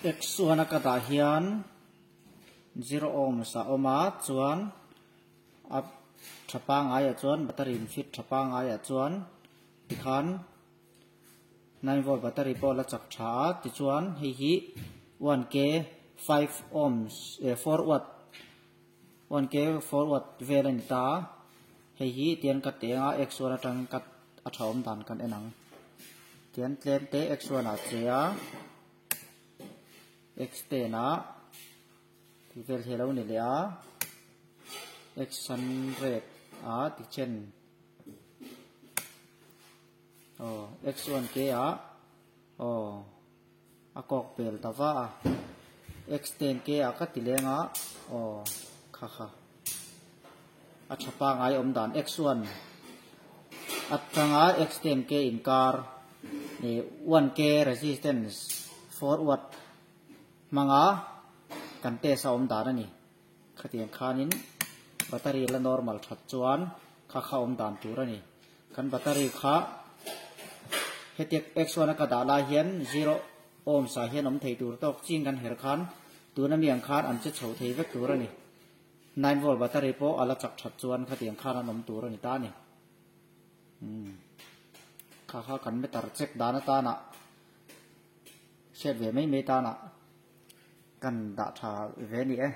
X one a ka dah hian zero ohms a awm a chuan a tha pangaiah chuan battery in fit tha pangaiah chuan tikhan 9 volt battery pawh la chak tha a tichuan hei hi 1k 5 ohms eh 4 watt 1k 4 watt vel a ni ta a hei hi tian ka teng a x one atang ka a tha awm dan kan en ang tian tlem te x one ah che a x ten ah tih vel hi a lo ni leh a x hundred ah tichen aw x one k ah aw a kawk pel ta va a x ten k ah ka ti leng a aw kha kha a tha pangai awm dan x one atanga x ten k inkar eh one k resistance forward hmanga kan test a awm dan a ni khatiang khanin battery la normal that chuan kha kha awm dan tur a ni kan battery kha hetiang x one a ka dah lai hian zero ohms ah hian awm thei tur tawk ching kan her khan tuna mi ang khan an che chho thei vek tur a ni 9 volt battery pawh a la chak that chuan khatiang khan an awm tur a ni ta a ni umm kha kha kan meter check dan atana hriat ve mai mai tana kan dah tha ve a ni e.